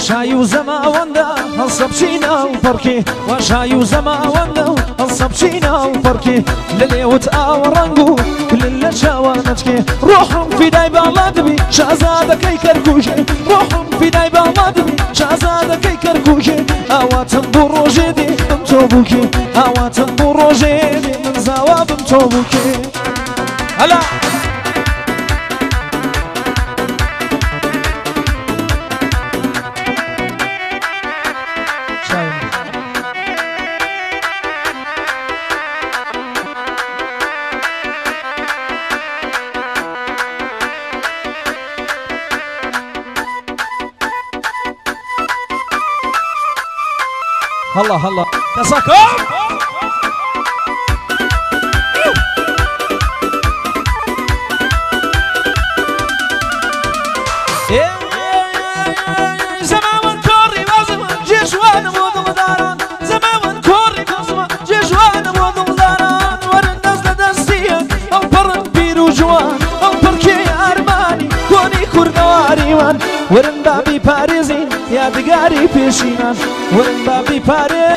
واشای و زەماوەندە هەڵسەبچینە و پڕکی واشای و زەماوەندە و هەڵسەبچینە و پڕکی لە لێوت ئاوە ڕەنگ و کلل لە چاوانەچکێ ڕۆحم فیدای باڵادبی شازادەکەی کەرکوژێ ڕۆحم فیدای باڵادبی شازادەکەی کەرکوژێ ئاواتم بۆ ڕۆژێ دێ بم تۆ بووکێ ئاواتم بۆ ڕۆژێ دێ من زاوا بم تۆ بووکێ هەلا هلا هلا تساكم زمان كوري وازم جيشوان ودڵداران زمان كوري وازم جيشوان ودڵداران وەرن دەست لە دەستیە ئەو پڕن پیر و جوان ئەو پڕکێ ئارمانی کۆنی کوردەواریوان وەرن بابی پارێزین یادگاری پێشینان وەرن بابی پارێ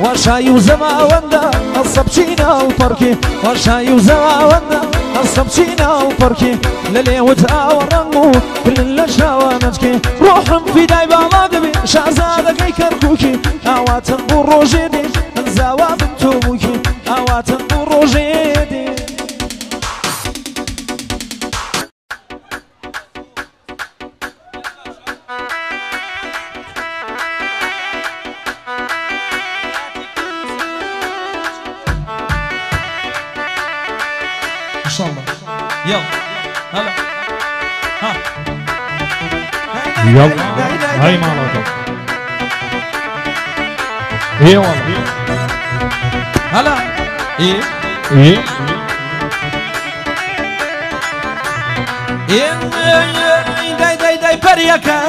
واشای و زەماوەندە هەڵسەبچینە و پڕکێ واشای و زەماوەندە هەڵسەبچینە و پڕکێ لە لێوت ئاوە ڕەنگ و کلن لە چاوانەچکێ ڕۆحم فیدای باڵا دەبێ شازادەکەی کەرکووکێ ئاواتم بۆ ڕۆژێ دێ من زاوا بم تۆ بووکێ ئاواتم بۆ ڕۆژێ دێ إن شاء الله يلا هلا ها يلا هاي مالك اي والله هلا ايه ايه ايه داي داي داي بريكا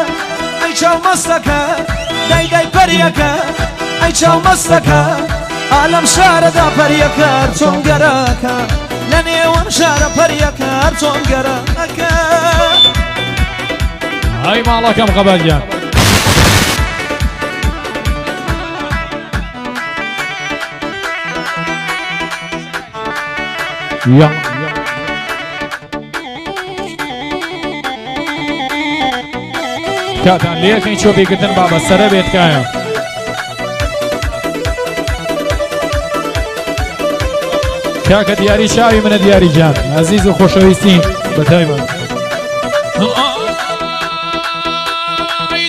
اي شاو مسلكا داي داي بريكا اي شاو مسلكا عالم شاردا بريكا تونغراكا لەنێوەم شارە پەریەکە هەر چۆن گەرەکە هاي ماڵەکەم خەبەریان يلا کاتان لێکەین چۆپیکردن با بەسەرە بێت کایە کاکە دیاری چاوی منە دیاری گیان ئازیز و خۆشەویستی بە تایبەت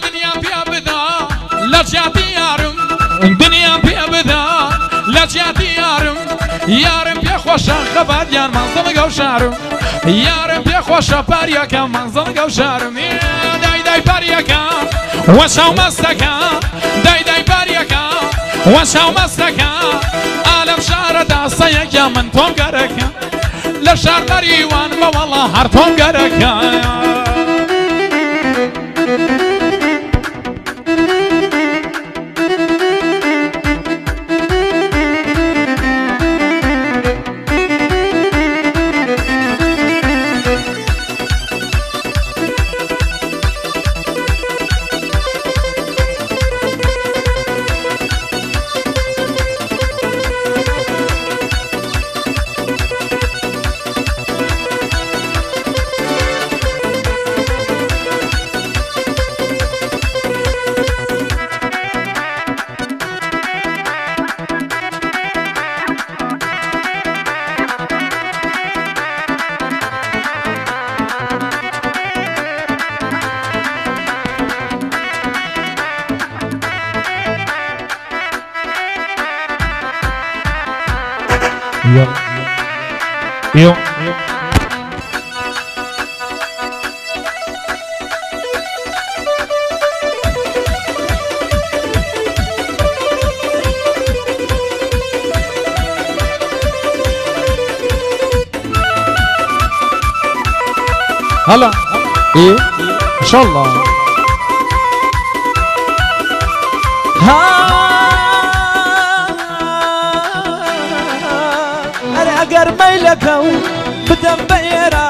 دنیا پێ بدا لە جیاتی یارم دنیا پێ بدا لە جیاتی یارم یارم پێ خۆشە خەبات یان مەنزڵگە و شارم یارم پێ خۆشە پاریەکە مەنزڵگە و شارم دای دای پاریەکە وەشاو مەستەکە دای دای پاریەکە وەشاو مەستەکە ئالەم شارەدا سەیەکە من تۆم گەرەکە لە شار مەریوان بەوەڵا هەر تۆم گەرەکە يو هلا ايه ان شاء الله ها ئەگەر مەیلەکە و بدەم بە ئێرە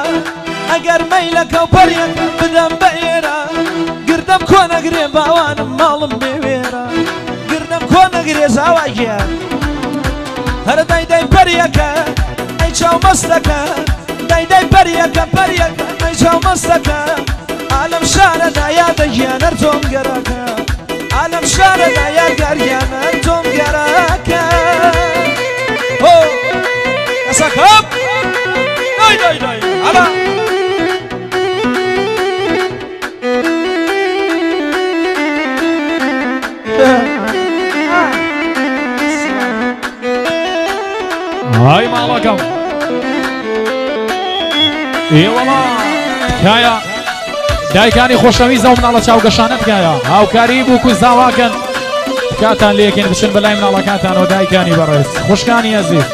ئەگەر ئەگەر مەیلەکە و پەریەکە بدەم بە ئێرە گردەم کۆ نەگرێ باوانم ماڵم بێوێرە گردەم کۆ نەگرێ زاوا گیان هەرە دایدای پەریەکە ئەی چاو مەستەکە دایدای پەریەکە پەریەکە ئەی چاو مەستەکە عالەم شارەدا یادە گیان هەر تۆم گەرەکە عالەم شارەدا یادگار گیان هەر تۆم گەرەکە هۆ ئەسەکەم دای دای دای ئەلا ئای ماڵەکەم ئێوەڵا تکایە دایکانی خۆشەویستە و مناڵە چاوگەشانە تکایە هاوکاری بووک و زاواکەن تکاتان لێکەن بچن بەلای مناڵەکانتانەوە دایکانی بەڕێز خوشکانی ئەزیز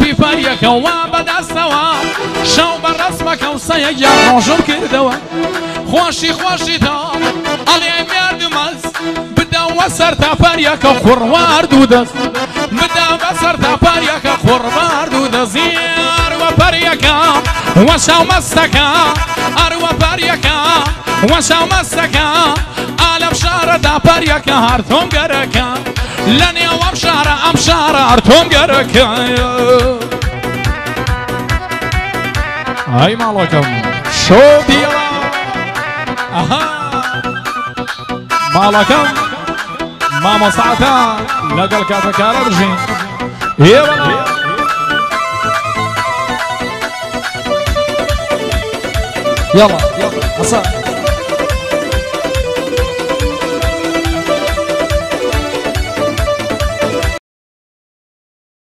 پیپەریەکەوە بەدەستەوە شەو بە ڕەسمەکە و سەیەکیان ڕۆژم کردەوە خۆشی خۆشی تا ئەڵێ مێردمەز بدەوە سەر تاپەریەکە خوڕوارد و دەست بدەوە سەر تاپەریەکە خوڕوارد و دەست ئەروە پەریەکە وەشاو مەستەکە ئەروە پەریەکە وەشاو مەستەکە ئالەم شارەدا پەریەکە هەر تۆم گەرەکە لە نێو ئەم شارە ئەم شارە هەر تۆم گەرەکە ئای ماڵەکەم شۆ بیڵا ئەها ماڵەکەم مامۆستاکە لەگەڵ کاتەکارە بژین ئێوە يلا حسن.